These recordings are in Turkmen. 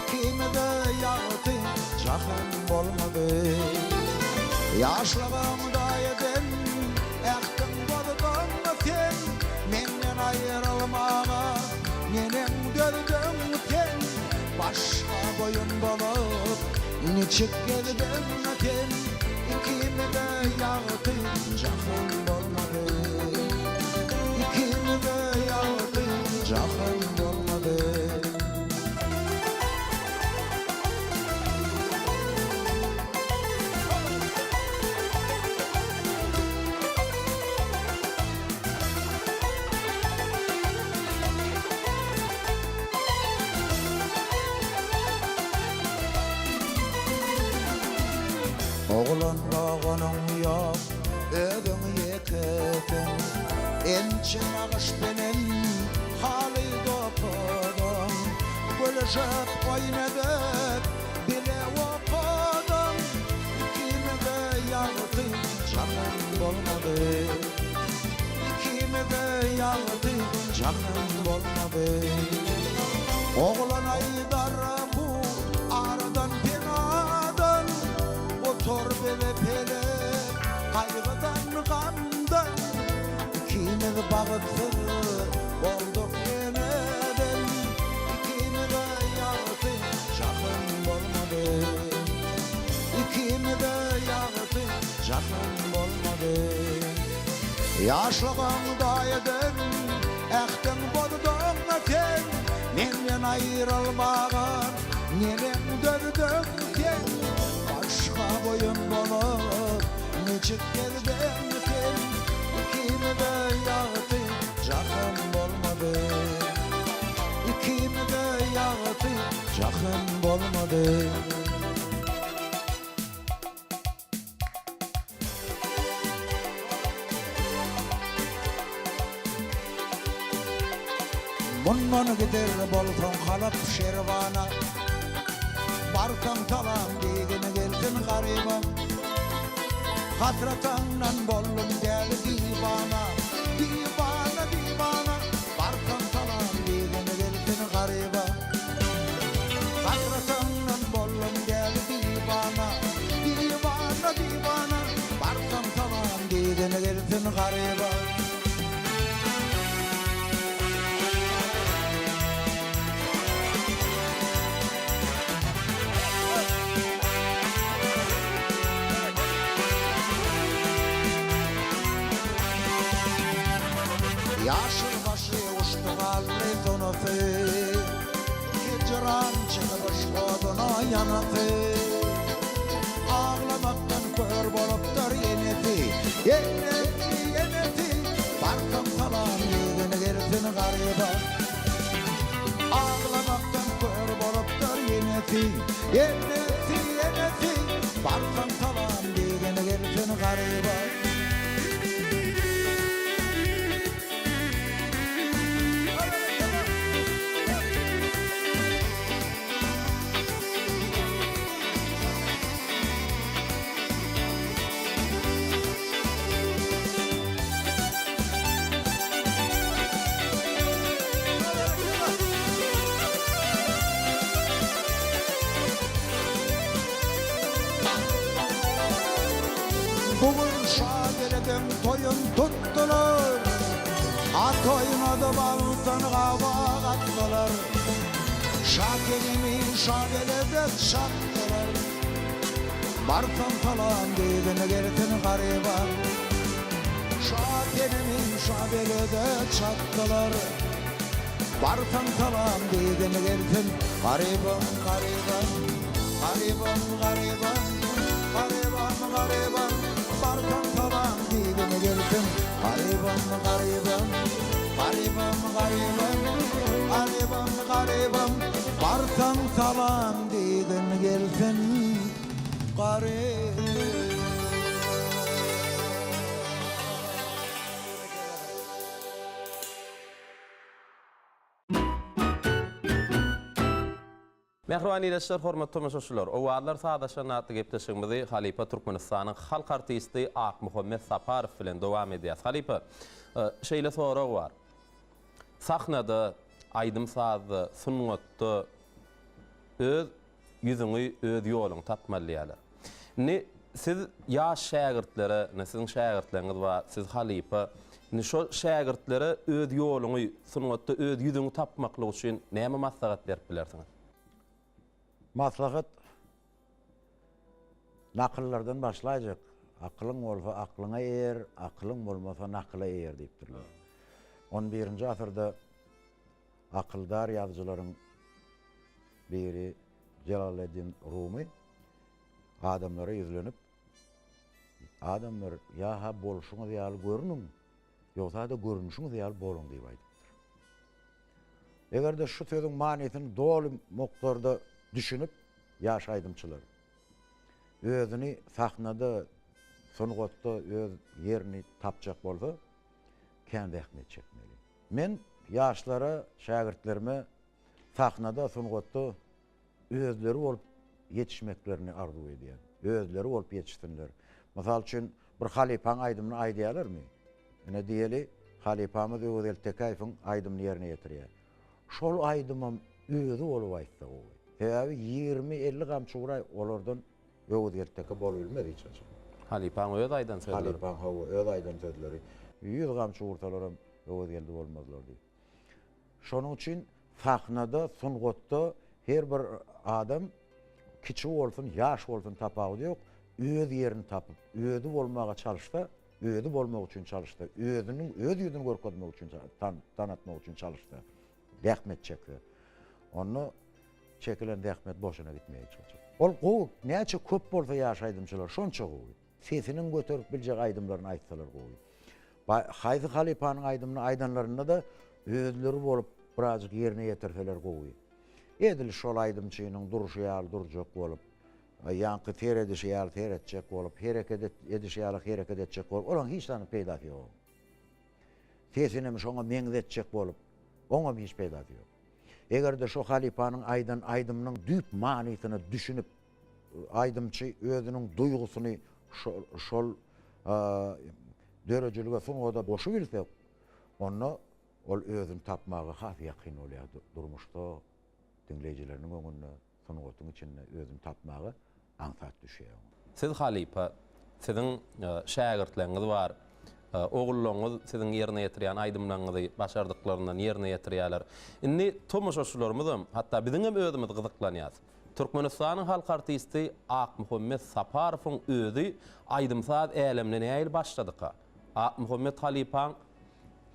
Ikimize ýagty jahan bolmady. Ýaşlygymda eden ähtiň bozduň sen, Menden aýrylmaga neneň dözdüň sen? Başga boýun bolup niçik gezdiň sen? Ikimize ýagty jahan bolmady. Ikimize ýagty jahan bolmady. Oglan doganyň ýok, özüň ýekesiň. Ençe nagyş bilen haly dokadyň. Gülüşip, oýun edip, bile okadyň. Ikimize ýagty jahan bolmady. Ikimize ýagty jahan bolmady. Oglan aýdar bu aradan penadan, Otur bizi pelek gaýgydan gamdan. Ikimiz bagtsyz bolduk eneden, Ikimize ýagty jahan bolmady. Ikimize ýagty jahan bolmady. Ýaşlygyňda eden ähtiň bozduň sen, Menden aýrylmaga neneň dözdüň sen? Başga boýun bolup niçik gezdiň sen? Ikimize ýagty jahan bolmady. Ikimize ýagty jahan bolmady. Mundan gider bolsaň Halap Şerwana, Barsaň salam diýgin gelsin garybam. Hasratyňdan boldum däli diwana, Diwana, diwana, Barsaň salam diýgin gelsin garybam. Hasratyňdan boldum däli diwana, Diwana, diwana, Barsam salam diýgin gelsin garyba. Ýaşyl başy uçdy galdy sonasy, Hijran çekip yşk oduna ýanasy. Aglamakdan kör bolupdyr enesi, Enesi, enesi, Barsam salam diýgin gelsin garyba. Aglamakdan kör bolupdyr enesi, Enesi, enesi, Barsam salam diýgin gelsin garyba. Bu gün Şagelediň toýun tutdular, At oýnadyp altyn gaba gatdylar. Şakelimi Şagelede çatdylar. Barsam salam diýgin gelsin garyba. Şakelimi Şabelede çatdylar. Barsam salam diýgin gelsin garybam garybam garybam garybam garybam garybam barsam salam diýgin gelsin garybam garybam garybam garybam garybam garybam barsam salam diýgin gelsin garybam. Mähriban ildeşler, hormatly tomaşaçylar! Owazlar sazlaşanda atly gepleşigimizi halypa Türkmenistanyň halk artisti Akmuhammet Saparow bilen dowam edýäs. Halypa, şeýle sorag bar. Sahnada, aýdym-sazda, sungatda. Öz ýüzüňi, öz ýoluňy tapmaly diýýärler. Indi siz ýaş şägirtlere, indi siziň şägirtleriňiz bar, siz halypa. Indi şol şägirtlere öz ýoluňy, sungatda öz ýüzüňi tapmaklyk üçin näme maslahat berip bilersiňiz? Maslahat nakyllardan başlaýjak. Akylyň bolsa aklyňa eýer, akylyň bolmasa nakyla eýer diýipdirler. On birinji asyrda akyldar ýazyjylaryň biri Jelaleddin Rumy adamlara ýüzlenip, Adamlar, ýa-ha bolşuňyz ýaly görnüň, ýogsa-da görnüşiňiz ýaly boluň diýip aýdypdyr. Eger-de şu sözüň manysyny doly mukdarda düşünip, ýaş aýdymçylar özüni sahnada, sungatda öz ýerini tapjak bolsa, kän zähmet çekmeli. Men ýaşlara, şägirtlerime sahnada, sungatda özleri bolup ýetişmeklerini arzuw edýän. Özleri bolup ýetişsinler. Mysal üçin, bir halypaň aýdymyny aýdýarlarmy? Ine diýeli, halypamyz Öwezgeldi Tekäýewiň aýdymyny ýerine ýetirýär. Şol aýdymam özi bolup aýtsa gowy. Sebäbi 20, 50 gamçy uraý olardan Öwezgeldi Teke bolubilmez hiç haçan. Halypaň öz aýdan sözleri. Halypaň hawa, öz aýdan sözleri. 100 gamçy ursalaram Öwezgeldi bolmazlar diýip. Şonuň üçin sahnada, sungatda her bir adam kiçi bolsun, ýaş bolsun tapawudy ýok, öz ýerini tapyp, özi bolmaga çalyşsa, özi bolmak üçin çalyşsa, özüniň öz ýüzüni görkezmek üçin, tanatmak üçin çalyşsa, zähmet çekse, onda çekilen zähmet boşuna gitmeýär hiç haçan. Ol gowy, näçe köp bolsa ýaş aýdymçylar, şonça gowy. Sesiniň göterip biljek aýdymlaryny aýtsalar gowy. Haýsy halypanyň aýdymyny aýdanlarynda-da özleri bolup birazjyk ýerine ýetirseler gowy. Edil şol aýdymçynyň durşy ýaly durjak bolup, ýaňky seredişi ýaly seretjek bolup, hereket edişi ýaly hereket etjek bolup, olaň hiç zanyň peýdasy ýok. Sesinem şoňa meňzetjek bolup, oňam hiç peýdasy ýok. Eger-de şo halypanyň aýdan aýdymynyň düýp manysyna düşünip, Aýdymçy özüniň duýgusyny şol döredijilige, sungata goşubilse, onda ol özüni tapmaga has ýakyn bolýar durmuşda, diňleýjileriniň öňünde, sungatyň içinde özüni tapmaga aňsat düşýär oňa. Siz halypa, siziň şägirtleriňiz bar. Ogullaryňyz siziň ýerine ýetirýän aýdymlaryňyzy başardyklaryndan ýerine ýetirýärler. Indi tomaşaçylarymyzam, hatda biziňem özümiz gyzyklanýarys. Türkmenistanyň halk artisti Akmuhammet Saparowyň özi aýdym-saz älemine nähili başladyka? Akmuhammet halypaň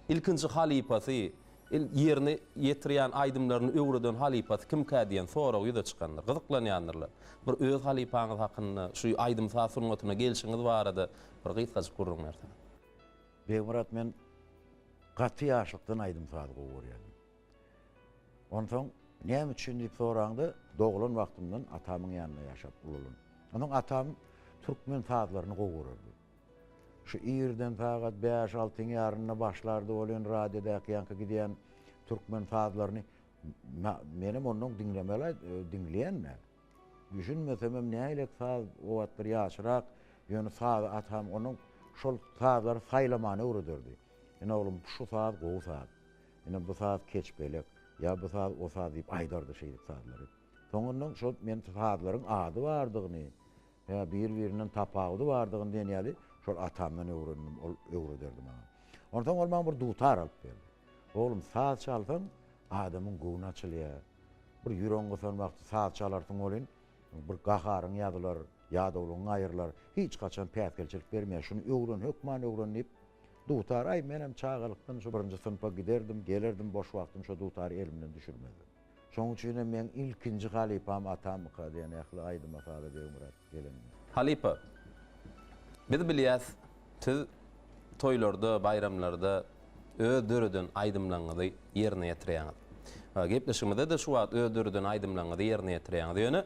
ilkinji halypasy, ýerine ýetirýän aýdymlaryny öwreden halypasy kimkä diýen sorag ýüze çykandyr. Gyzyklanýandyrlar. Bir öz halypaňyz hakynda, şu aýdym-saz sungatyna gelşiňiz barada bir gysgajyk gürrüň berseňiz. Begmyrat men gaty ýaşlykdan aýdym-sazy gowy görýärdim. Onsoň näme üçin diýip soraňda, doglan wagtymdan atamyň ýanynda ýaşap ulalan. Onsoň atam türkmen sazlaryny gowy görerdi. Şu irden sagat bäş-altyň ýarynda başlardy welin radiodaky ýaňky gidýän türkmen sazlaryny menem ondan diňlemeli diňleýän-dä. Düşünmesemem nähilek saz o wagtlar ýaşrak, ýöne sazy atam onuň şol sazlary saýlamany öwrederdi. Ine oglum şu saz gowy saz. Ine bu saz keçpelek, ýa bu saz o saz diýip aýdardy şeýdip sazlary. Soňundan şol men sazlaryň ady bardygyny, ýa bir-birinden tapawudy bardygyny diýen ýaly şol atamdan öwrendim, ol öwrederdi maňa. Onsoň ol maňa bir dutar alyp berdi. Oglum saz çalsaň adamyň göwni açylýar. Bir ýüregiň gysan wagty saz çalarsyň welin, bir gaharyň ýazylar, ýadawlygyň aýrylar, hiç haçan päsgelçilik bermeýär. Şuny öwren, hökman öwren diýip, Dutar, aý, menem çagalykdan şu birinji synpa giderdim, gelerdim, boş wagtym şo dutary elimden düşürmezdim. Şonuň üçinem meň ilkinji halypam atammyka diýen ähli aýdyma-saza Begmyrat gelende. Halypa, biz bilýäs, siz toýlarda, baýramlarda öz döreden aýdymlaryňyzy ýerine ýetirýäňiz. Gepleşigimizde-de şu wagt öz döreden aýdymlaryňyzy ýerine ýetirýäňiz. Ýöne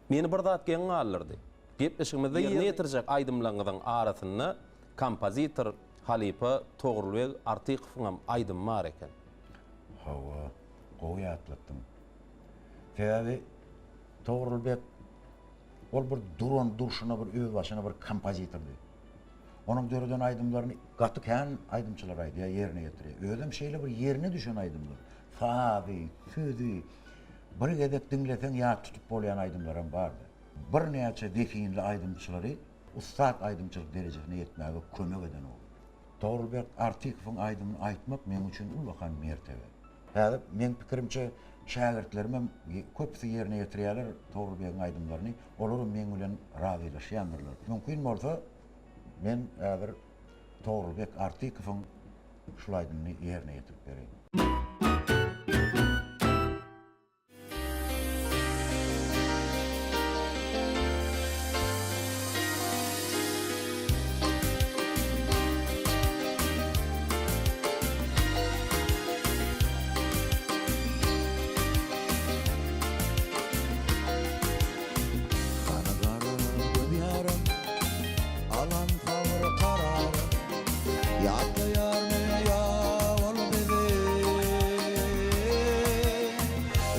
meni bir zat geň galdyrdy. Gepleşigimizde ýerine ýetirjek aýdymlaryňyzyň arasynda Kompozitor halypa Togrulbeg Artykowyňam aýdymy bar eken. Hawa, gowy ýatlatdyň. Sebäbi Togrulbeg ol bir duran durşuna bir özbaşyna bir kompozitordy. Onuň döreden aýdymlaryny gaty kän aýdymçylar aýdýar, ýerine ýetirýär. Özem şeýle bir ýerine düşen aýdymlar. Sazy, sözi. Bir gezek diňleseň ýat tutup bolýan aýdymlaram bardy. Birnäçe zehinli aýdymçylary ussat aýdymçylyk derejesine ýetmäge kömek eden oglan. Togrulbek Artykowyň aýdymyny aýtmak meň üçin ullakan mertebe. Häzir meň pikirimçe şägirtlerimem köpüsi ýerine ýetirýärler Togrulbegiň aýdymlaryny, olaram meň bilen razylaşýandyrlar. Mümkin bolsa men häzir Togrulbek Artykowyň şul aýdymyny ýerine ýetirip bereýin. Gana gara göz ýarym, alan sabyr kararym, Ýatlaýarmy ýa ol bizi?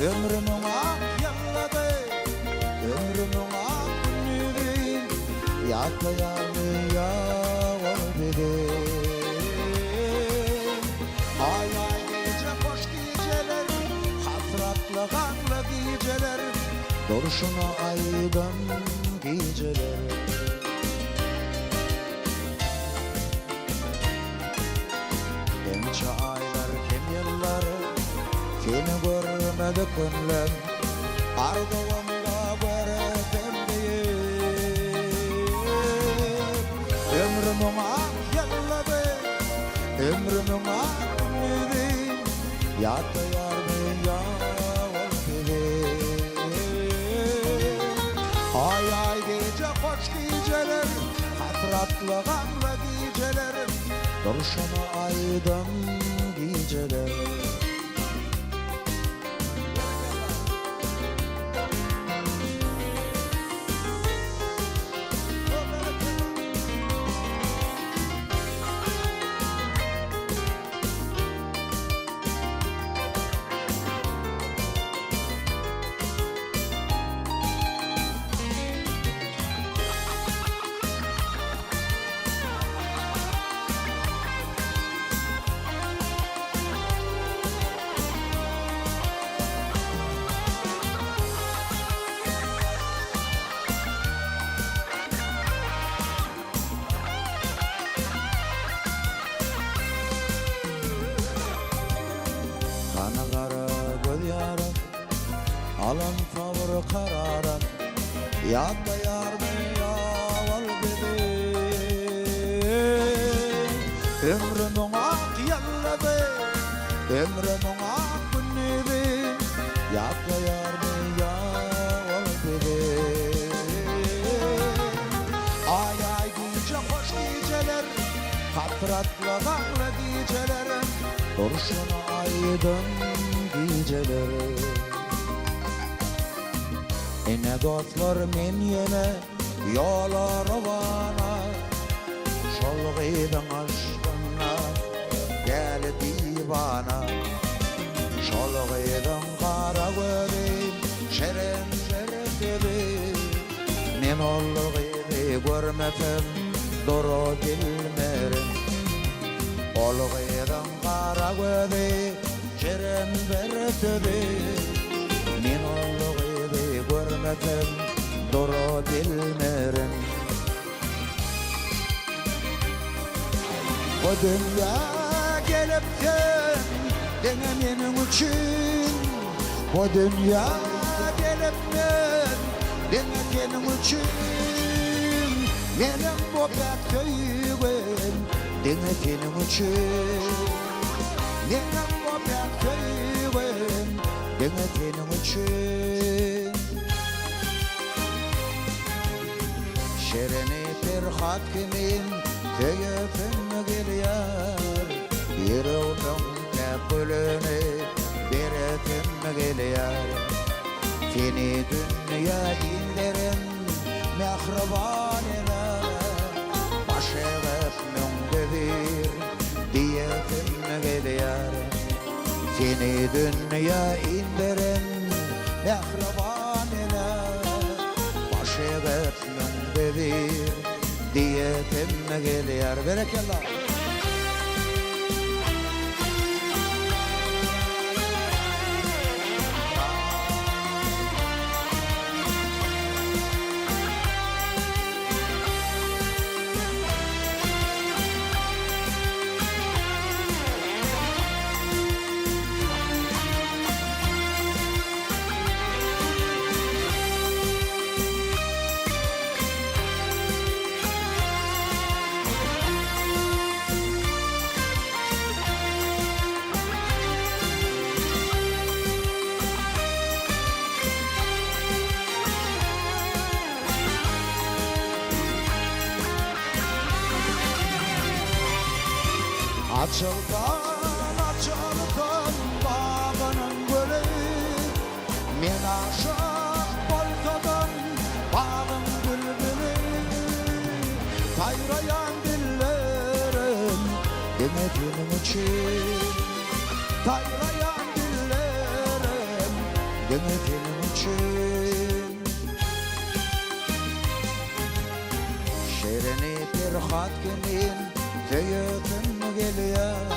Ömrümiň ak ýyllygy, ömrümiň ak gündizi, Ýatlaýarmy ýa ol bizi? Aý-aý gije hoş gijeler, Hasratly gamly gijeler, Durşuna aýdan gijeler. Ençe aýlar hem ýyllar Seni görmedik günlem Arzuwymda göresem diýip Ömrümiň ak ýyllygy Ömrümiň ak gündizi Ýatlaýarmy ýa ol bizi Aý-aý gije hoş gijeler Hasratly gamly gijeler Durşuna aýdan gijeler. Gana gara göz ýarym, Alan sabyr kararym, Ýatlaýarmy ýa ol bizi? Ömrümiň ak ýyllygy, Ömrümiň ak gündizi, Ýatlaýarmy ýa ol bizi? Aý-aý gije hoş gijeler, Hasratly gamly gijeler, Durşuna aýdyň gijeler. Ine dostlar men ýene ýola rowana Şol gyzyň yşkynda däli diwana Şol gyzyň gara gözi şirin şirin sözi Men ol gyzy görmesem dura bilmerin Ol gyzyň gara gözi Şirin bir sözi Men ol gyzy görmesem dura bilmerin. Bu dünýä gelip sen diňe meniň üçin Bu dünýä gelip men diňe seniň üçin Meniň bu päk söýgim diňe seniň üçin. Menem bu päk söýgim diňe seniň üçin. Şirini Perhat kimin söýesim gelýär, Ýüregimiň päk gülüni beresim gelýär. Seni dünýä inderen mähriban ene, Baş egip Müňde bir diýesim gelýär. Seni dünýä inderen mähriban ene, Baş egip müňde bir diýesim gelýär. Berekella! Açylsyn, açylsyn bagynyň güli, Men aşyk bolsadym bagyň bülbüli. Saýraýan dillerim diňe seniň üçin, Saýraýan dillerim diňe seniň üçin. Şirini Perhat kimin söýesim gelýär,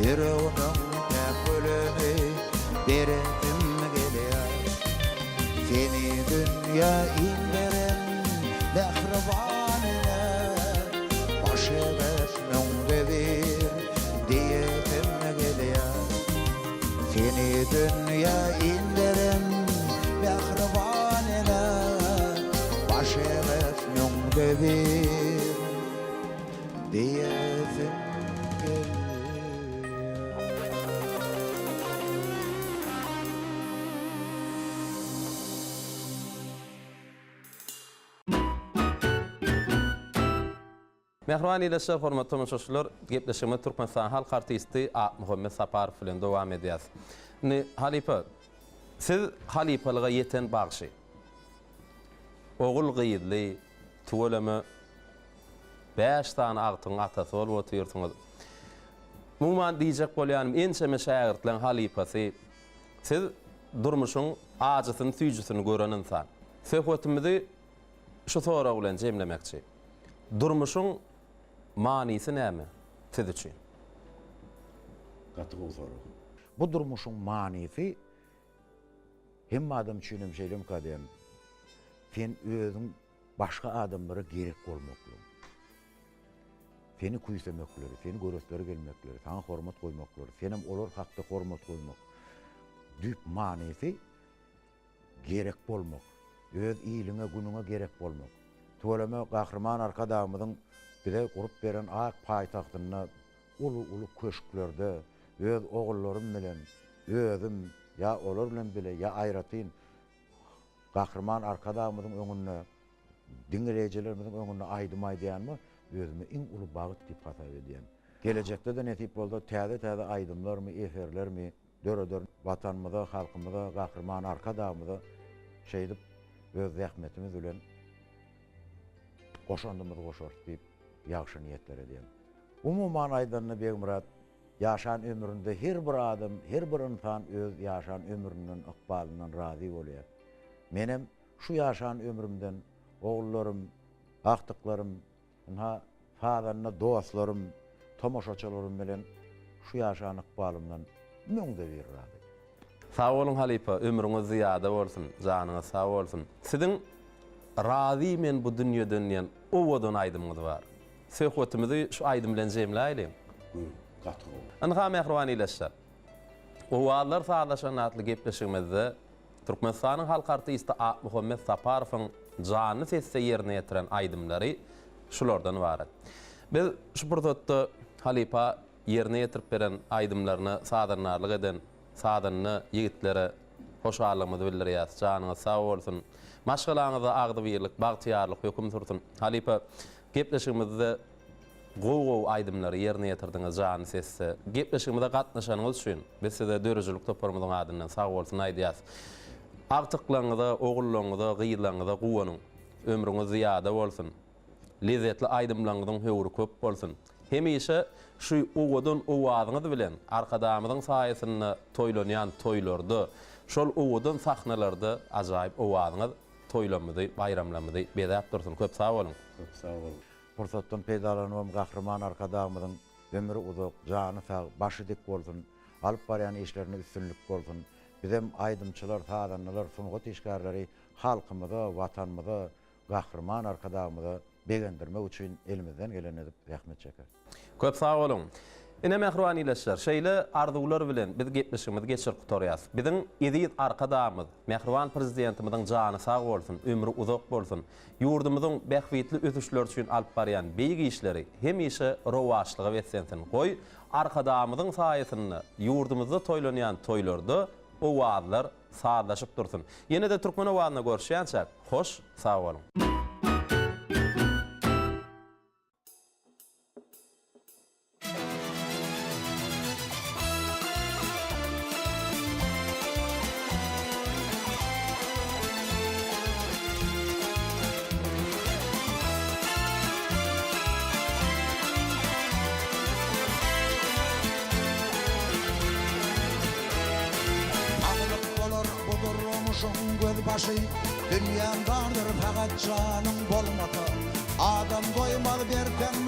Ýüregimiň päk gülüni beresim gelýär. Seni dünýä inderen mähriban ene, Baş egip müňde bir diýesim gelýär. Seni dünýä inderen mähriban ene, Baş egip müňde bir diýesim gelýär. Mähriban ildeşler, hormatly tomaşaçylar, gepleşigimizi Türkmenistanyň halk artisti Akmuhammet Saparow bilen dowam edýäris. Indi, halypa, siz halypalyga ýeten bagşy. Ogul-gyzly, tüweleme, bäş sany agtygyň atasy bolup otyrsyňyz. Umuman, diýjek bolýanym, ençeme şägirtleň halypasy. Siz durmuşyň ajysyny-süýjüsini gören ynsan. Söhbetimizi şu sorag bilen jemlemekçi. Durmuşyň manysy näme siz üçin? Gaty gowy sorag. Bu durmuşyň manysy hemme adam üçin hem şeýlemika diýen. Sen özüň başga adamlara gerek bolmaklygyň. Seni küýsemekleri, seni göresleri gelmekleri, saňa hormat goýmaklary, senem olar hakda hormat goýmak. Düýp manysy gerek bolmak, öz iliňe-günüňe gerek bolmak. Tüweleme Gahryman Arkadagymyzyň bize gurup beren ak paýtagtynda uly-uly köşklerde öz ogullarym bilen özüm ýa olar bilen bile ýa aýratyn Gahryman Arkadagymyzyň öňünde, diňleýjilerimiziň öňünde aýdym aýdýanymy özüme iň uly bagt diýip hasap edýän. Gelejekde-de nesip bolsa täze-täze aýdymlarymy, eserlerimi döreder Watanymyza, halkymyza, Gahryman Arkadagymyza şeýdip öz zähmetimiz bilen goşandymyzy goşarys diýip ýagşy niýetler edýän. Umuman aýdanda Begmyrat, ýaşan ömründe her bir adam, her bir ynsan öz ýaşan ömründen, ykbalyndan razy bolýar. Menem şu ýaşan ömrümden ogullarym, agtyklarym, Ynha, sazanda dostlarym, tomaşaçylarym bilen şu ýaşan ykbalymdan müňde bir razy. Sag boluň halypa, ömrüňiz zyýada bolsun, janyňyz sag bolsun. Siziň Razy men bu dünýeden diýen owadan aýdymyňyz bar. Söhbetimizi şu aýdym bilen jemläýliň. Gül, gaty gowy. Ynha mähriban ildeşler. Owazlar sazlaşanda atly gepleşigimizde Türkmenistanyň halk artisti Akmuhammet Saparowyň janly sesde ýerine ýetiren aýdymlary şulardan ybarat. Biz şu pursatda halypa ýerine ýetirip beren aýdymlaryna sazandarlyk eden sazanda ýigitlere hoşallygymyzy bildirýäris. Janyňyz sag bolsun! Maşgalaňyzda agzybirlik, bagtyýarlyk höküm sürsün! Halypa, gepleşigimizde Gowy gowy aýdymlary ýerine ýetirdiňiz janly sesde. Gepleşigimize gatnaşanyňyz üçin biz size döredijilik toparymyzyň adyndan sagbolsun aýdýas. Agtyklaryňyza, ogullaryňyza, gyzlaryňyza guwanyň. Ömrüňiz zyýada bolsun. Lezzetli aýdymlaryňyzyň höwri köp bolsun. Hemişe şu owadan owazyňyz bilen Arkadagymyzyň saýasynda toýlanýan toýlarda, şol owadan sahnalarda ajaýyp owazyňyz toýlarymyzy, baýramlarymyzy bezäp dursun. Köp sag boluň. Köp sag boluň. Pursatdan peýdalanybam Gahryman Arkadagymyzyň ömri uzak, jany sag, başy dik bolsun, alyp barýan işlerinde üstünlik bolsun! Bizem aýdymçylar, sazandalar, sungat işgärleri halkymyza, Watanymyza, Gahryman Arkadagymyza begendirmek üçin elimizden gelenini edip zähmet çekeris. Köp sag boluň. Ine mähriban ildeşler, şeýle arzuwlar bilen biz gepleşigimizi geçirip gutarýas. Biziň eziz Arkadagymyz, mähriban Prezidentimiziň jany sag bolsun, ömri uzak bolsun! Ýurdumyzyň bähbitli ösüşleri üçin alyp barýan beýik işleri hemişe rowaçlyga beslensin! Goý, Arkadagymyzyň saýasynda ýurdumyzda toýlanýan toýlarda owazlar sazlaşyp dursun! Ýene-de Türkmen owazynda görüşýänçäk, hoş sag boluň! başy. Dünýäň dardyr fakat janyň bolmasa. Adam doýmaz berseň.